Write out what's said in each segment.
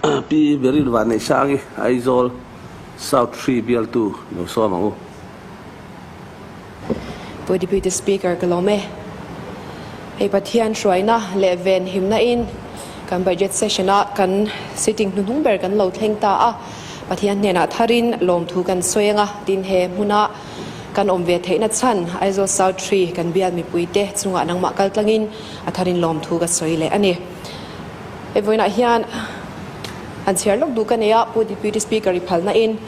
Pi Beryl Vanneihsangi, Aizawl South Hree bialtu lo sawm ang u. Pu Deputy Speaker ka lawm e. Hei Pathian hruaina leh ven himna in kan budget session a kan sitting hnuhnung ber kan lo thleng ta a, Pathian hnenah tharin lawmthu kan sawi anga tin he hmuna kan awm ve theihna chhan Aizawl South Hree kan bial mipuite chungah nangmah kal tlangin a tharin lawmthu ka sawi leh a ni. Hei vawiinah hian han chhiar lawk duh ka nei a, Pu Deputy Speaker i phalna in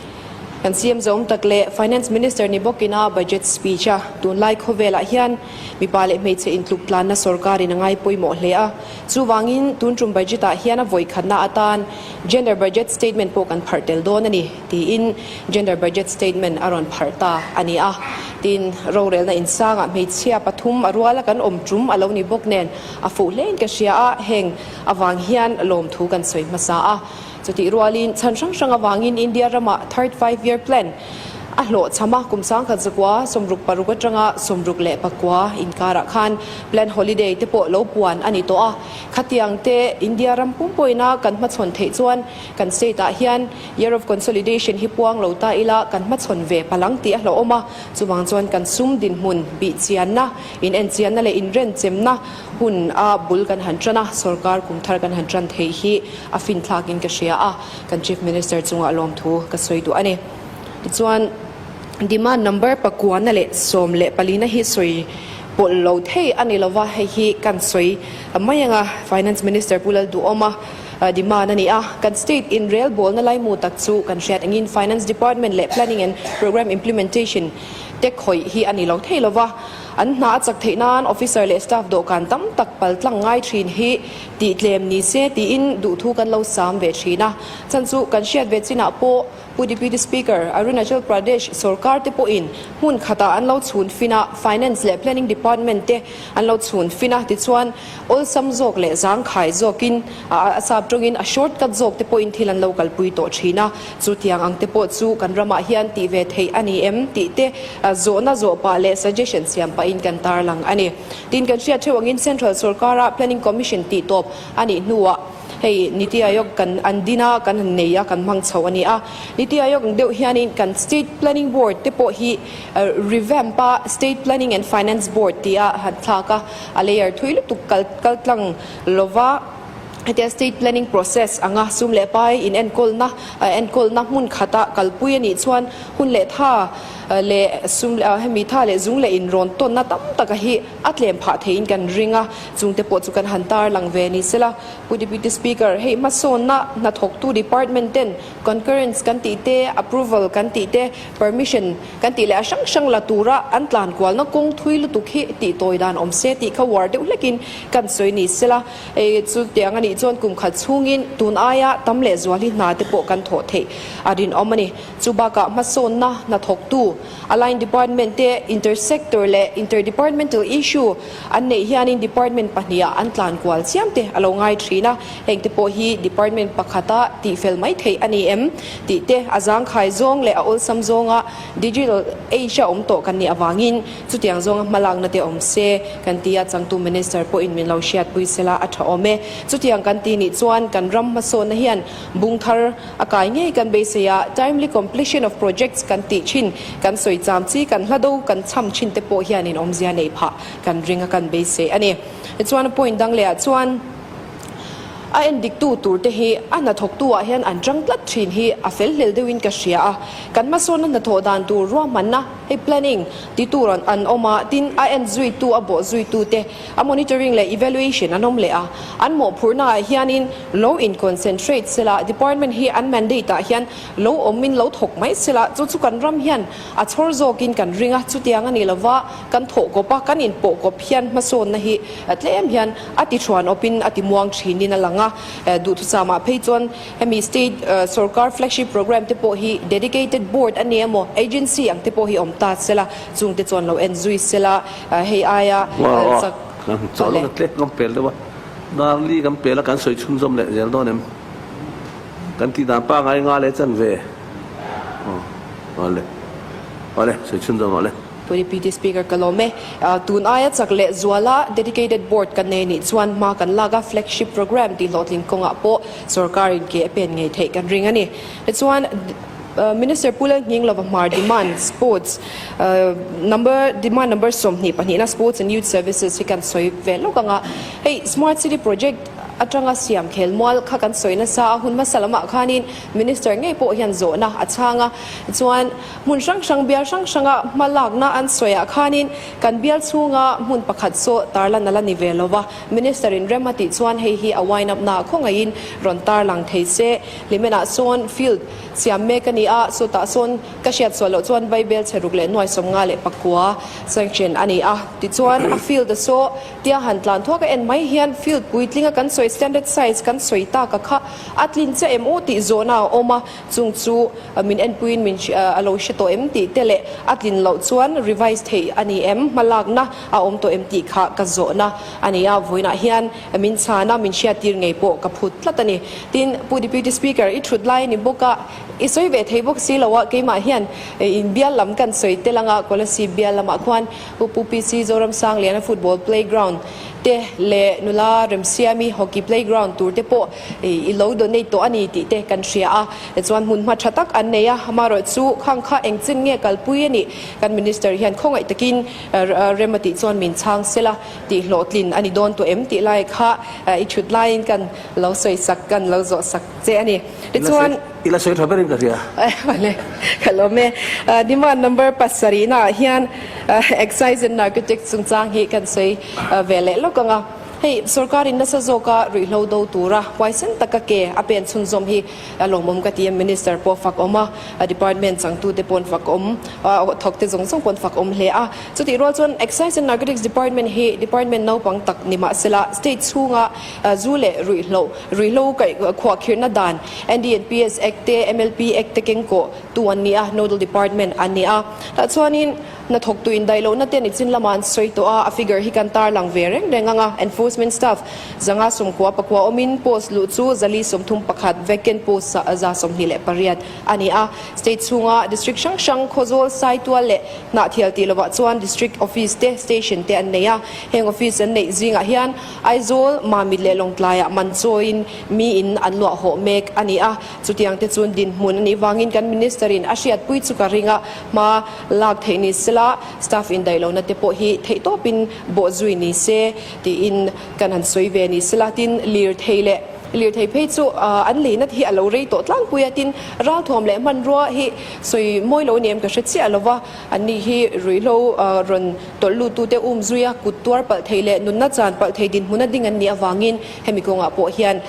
kan CM zawm tak leh Finance Minister ni bawkin a budget speech a tunlai khawvelah hian mipa leh hmeichhe intluk tlanna sorkarin a ngai pawimawh hle a, chuvangin tun tum budget ah hian a vawikhatna atan Gender Budget Statement pawh kan pharh tel dawn a ni tiin Gender Budget Statement a rawn pharh ta a ni a, tin rorelna insangah hmeichhia pathum a ruala kan awm tum a lo ni bawk nen A fuh hlein ka hria a, heng avang hian lawmthu kan sawi hmasa a. Chutih rualin chhan hrang hrang avangin India ramah Third Five Year Plan a hlawhchham a, kum 19 66 atanga 69 inkarah khan Plan Holiday te pawh lo puan a ni tawh a. Khatiang te India ram pumpuina kan hmachhawn theih chuan kan state ah hian Year of Consolidation hi puang lo ta ila kan hmachhawn ve palang tih a hlauhawm a, chuvang chuan kan sum dinhmun bihchianna Inenchianna leh inrenchemna hun a bul kan han tan a, sorkar kum thar kan han tan theih hi a finthlakin ka hria a, kan Chief Minister chungah lawmthu ka sawi duh a ni. Tichuan, demand number pakuana leh 14na hi sawi pawlh lo thei a ni lova, hei hi kan sawi mai anga Finance Minister Pu Lalduhawma demand a ni a, kan state inrelbawlna laimu tak chu kan hriat angin Finance Department leh Planning and Programme Implementation te khawih hi a ni lo thei lova, an hna a chak theih nan officer leh staff dawhkan tam tak pal tlang ngai thin hi tih tlem ni se tiin duhthu kan lo sam ve thin a. Chan chu kan hriat ve chinah pawh Pu Deputy Speaker, Arunachal Pradesh sorkar te pawhin hmun khatah an lo chhun fin a, Finance leh Planning Department te an lo chhun fin a, tichuan awlsam zawk leh zangkhai zawkin a sap tawngin a short cut zawk te pawhin thil an lo kalpui tawh thin a. Chutiang ang te pawh chu kan ramah hian tih ve theih a ni em tih te zawhna zawh pah leh suggestion siam pahin kan tarlang a ni. Tin, kan hriat theuh angin Central sorkara Planning Commission tih tawp a nih hnuah hei Niti Aayog kan an din a, kan han nei a, kan hmang chho a ni a. Niti Aayog ang deuh hianin kan State Planning Board te pawh hi revamp a, State Planning and Finance Board tia han thlak a, a layer thui lutuk kal kaltlang lova, Hetia state planning process anga sum leh pai inenkawlna enkawlna hmun khata kalpui a nih chuan hun leh tha leh sum hemi tha leh zung leh inrawn tawnna tam taka hi a tlem phah theiin kan ring a, chungte pawh chu kan han tarlang ve ni sela. Pu Deputy Speaker, hei hmasawnna hnathawktu department ten concurrence kan tih te, approval kan tih te, permission kan tih leh a hrang hrang la tura an tlan kualna kawng thui lutuk hi tih tawi dan awm se tih kha uar deuh hlekin kan sawi ni sela. Hei chu tiang a nih chuan kum khat chhungin tun aia tam leh zual hi hna te pawh kan thawh theih a rinawm a ni. Chu bakah hmasawnna hnathawktu, align department te inter-sector leh inter-departmental issue an neih hianin department pahniha an tlan kual chiam te a lo ngai thin a, heng te pawh hi department pakhata tihfel mai theih a ni em tih te a zangkhai zawng leh a awlsam zawnga digital age a awm tawh kan nih avangin Chutiang zawnga hmalakna te awm se kan ti a, changtu Minister pawhin min lo hriatpui sela a tha awm e. Chutiang kan ti nih chuan kan ram hmasawnna hian bung thar a kai ngei kan beisei a, timely completion of projects kan tih thin, kan sawi cham chi, kan hla do kan cham thin te pawh hianin awmzia neih phah kan ring a kan beisei a ni. Tichuan a point dang lehah chuan a endiktu tur te hi a hnathawktu ah hian an tang tlat thin hi a fel hlel deuhin ka hria a, kan hmasawnna hnathawh dan tur ruahmanna, Hei planning ti tur an an awm a, tin a en zuitu a bawh zuitu te a monitoring leh evaluation an awm leh a, an mawhphurhna ah hianin lo in concentrate sela, department hi an mandate ah hian lo awmin lo thawk mai sela, chu chu kan ram hian a chhawr zawkin kan ring a, chutiang a ni lova kan thawh kawp a, kan inpawh kawp hian hmasawnna hi tlem hian a ti thuan awpin a ti muang thinin a lang a, duhthusam ah phei chuan Hemi state sorkar flagship programme te pawh hi dedicated board a ni emaw agency ang te pawh hi awm ta sela, chung te chuan lo en zui sela, hei aia chak Kan chaw lawk a tlek kan pel deuh a, Darli kan pel a kan sawi chhunzawm leh zel dawn em? Kan tih dan pangai nga leh chan ve. Aw le, aw le sawi chhunzawm rawh le. Pu Deputy Speaker ka lawm e. Tun aia chak leh zuala Dedicated Board kan nei nih chuan hma kan lak a, Flagship Programme tih hlawhtling kawngah pawh sorkarin ke a pen ngei theih kan ring a ni. Tichuan Minister Pu Lalnghinglova Hmar Demand Sports Number Demand Number 22 na Sports and Youth Services hi kan sawi ve lawk ang a, hei Smart City Project atanga siam khelmual kha kan sawi nasa a, hun hmasa lamah khanin Minister ngei pawh hian zawhna a chhang a, chuan hmun hrang hrang bial hrang hranga hma lakna an sawiah khanin kan bial chhunga hmun pakhat saw tarlan a la ni ve lo va, Minister in rem a tih chuan hei hi a wind up na khawngaihin rawn tarlang thei se. Hlimenah sawn field siam mek a ni a, chutah sawn ka hriat sual loh chuan Vaibel chhe ruk leh nuai 54 sanction a ni a, tichuan a field a saw tia han tlan thuak a en mai hian field puitlinga kan sawi standard size kan sawi tak a kha a tlin chiah em aw tih zawhna a awm a, chung chu min enpuiin min a lo hre tawh em tih te leh a tlin loh chuan revise theih a ni em, hmalakna a awm tawh em tih kha ka zawhna a ni a, vawiinah hian min chhan a, min hriattir ngei pawh ka phut tlat a ni. Tin, Pu Deputy Speaker, i thut lai a ni bawk a, i sawi ve thei bawk si lo a, keimah hian in bial lam kan sawi tel ang a, Kolasib bial lamah khuan Pu PC Zoramsangliana football playground te leh nula Remsiami hockey playground tur te pawh i lo donate tawh a ni tih te kan hria a, tichuan hmunhma tha tak an nei a, amaherawh chu khang kha engchin nge kalpui a nih kan Minister hian khawngaih takin rem a tih chuan min chhang sela tih hlawhtlin a ni dawn tawh em tih lai kha i thut laiin kan lo sawi sak kan lo zawh sak che a ni. Tichuan. I la sawi tha berin ka hria. Vale, ka lawm e. Demand number pasarihna ah hian Excise and Narcotics chungchang hi kan sawi ve leh lawk ang a. Hei sorkarin nasa zawka ruihhlo do tura huaisen taka ke a pen chhunzawm hi lawmawm ka ti a, Minister pawh fak awm a, Department changtute paw'n fak awm, thawkte zawng zawng paw'n fak awm hle a. Chutih rual chuan Excise and Narcotics Department hi Department naupang tak ni mahsela State chhunga zu leh ruihhlo Ruihhlo kaih khuahkhirhna dan NDNPS Act te, MLP Act te kengkawh tu an ni a, Nodal Department an ni a. Tah chuanin hnathawktu indaih lohna te nichin lamah an sawi tawh a, a figure hi kan tarlang ve reng reng ang a. Enforcement staff 590 pakua awmin post luh chu 431, vacant post 128 a ni a. State chhunga District hrang hrang Khawzawl, Saitual leh Hnahthial tih lovah chuan District Office te, Station te an nei a. Heng office an neih zingah hian Aizawl, Mamit leh Lawngtlaiah man chawiin miin an luah hawh mek a ni a, chutiang te chuan dinhmun a nih vangin kan Minister in a hriatpui chu ka ring a, hma lak theih ni sela staff indaih lohna te pawh hi theihtawpin bawhzui ni se tiin kan han sawi ve ni sela, tin lirthei leh lirthei phei chu an leina te hi a lo rei tawh tlangpui a, tin ralthuam leh hmanrua hi sawi mawi lo ni em ka hre chiah lova, anni hi ruihhlo rawn Tawlh luttute um zuia kut tuar palh thei leh nunna chan palh thei dinhmuna ding an nih avangin hemi kawngah pawh hian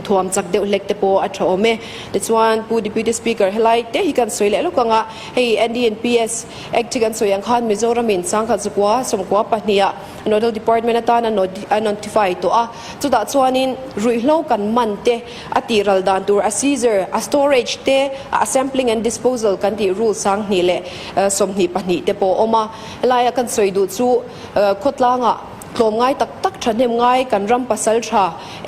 thuam chak deuh hlek te pawh a tha awm e. Tichuan Pu Deputy Speaker helai te hi kan sawi leh lawk ang a, hei NDNPS Act hi kan sawi ang khan Mizoramin sangkhat zakua sawmkua pahniha Nodal Department atan a notify tawh a, chutah chuanin ruihhlo kan man te a tih ral dan tur a seizure, a storage te, a sampling and disposal kan tih rule 2022 te pawh a awm a. Helaia kan sawi duh chu khawtlangah tlawmngai tak tak thahnem ngai kan ram pasal tha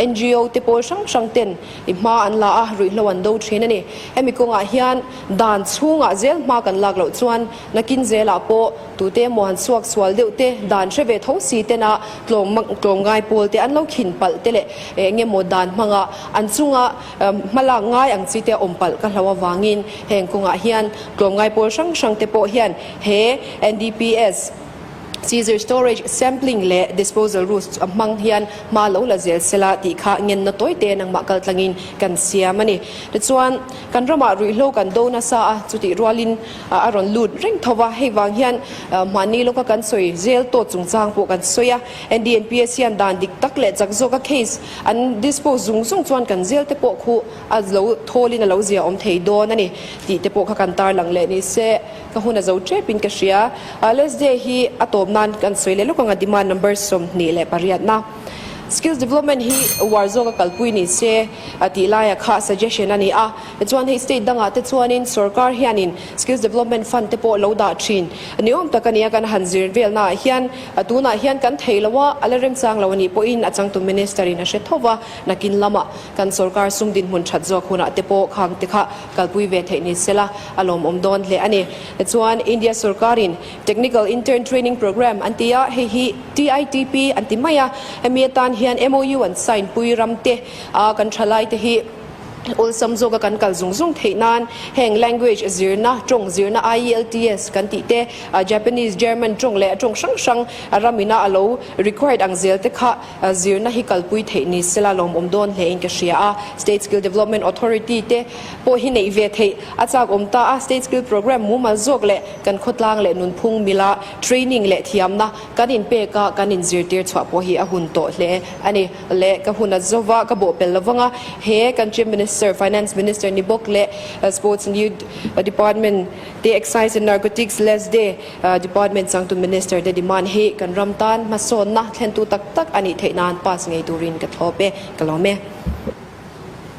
NGO te pawl hrang hrang ten i hma an la a, ruihhlo an do thin a ni. Hemi kawngah hian dan chhungah zel hma kan lak loh chuan nakin zelah pawh tute emaw han chhuak sual deuh te, dan hre ve tho si tena tlawm tlawmngai pawl te an lo khin palh te leh eng emaw dan hmanga an chunga hmalak ngai ang chi te awm palh ka hlo avangin heng kawngah hian tlawmngai pawl hrang hrang te pawh hian He NDPS, Seizure Storage, Sampling leh Disposal Rules a hmang hian hma lo la zel sela tih kha ngenna tawi te nangmah kal tlangin kan siam a ni. Tichuan, kan ramah ruihhlo kan do nasa a, chutih rualin a rawn lut reng tho va, hei vang hian mahni lawka kan sawi zel tawt chungchang pawh kan sawi a. NDNPS hian dan dik tak leh chak zawka case an dispose zung zung chuan kan zel te pawh khu a lo thawlin a lo zia awm thei dawn a ni tih te pawh kha kan tarlang leh ni se. Ka hun a zo tep in ka hria. Last day hi a tawp nan kan sawi leh lawk ang a demand number 28 na. Skills development hi uar zawka kalpui ni se tih laia kha suggestion a ni a. Tichuan hei state dangah te chuanin sorkar hianin skills development fund te pawh lo dah thin ni awm tak a ni a, kan han zir velnaah hian tunah hian kan thei lo a, a la remchang lo a nih pawhin a changtu minister in a hre tho va, nakin lamah kan sorkar sum dinhmun that zawk hunah te pawh khang te kha kalpui ve theih ni sela a lawmawm dawn hle a ni. Tichuan India sorkarin Technical Intern Training Programme an ti a, hei hi TITP an ti mai a, hemi atan hian MOU an sign pui ram te a kan thalai te hi awlsam zawka kan kal zung zung theih nan heng language zirna, tawng zirna IELTS kan tih te, Japanese, German tawng leh tawng hrang hrang ramina a lo required ang zel te kha zirna hi kalpui theih ni sela lawmawm dawn hle in ka hria a. State Skill Development Authority te pawh hi neih ve theih a chak awm ta a, State Skill Programme mumal zawk leh kan khawtlang leh nunphung mila training leh thiamna kan inpek a, kan inzirtir chhuah pawh hi a hun tawh hle a ni. Leh ka hun a zova ka bawh pel lovang a, he kan Chief Minister, Finance Minister ni bawk leh Sports and Youth Department te, Excise and Narcotics, LESDE, Department changtu Minister te demand hi kan ram tan hmasawnna thlentu tak tak a nih theih nan pass ngei turin ka thlawp e, ka lawm e.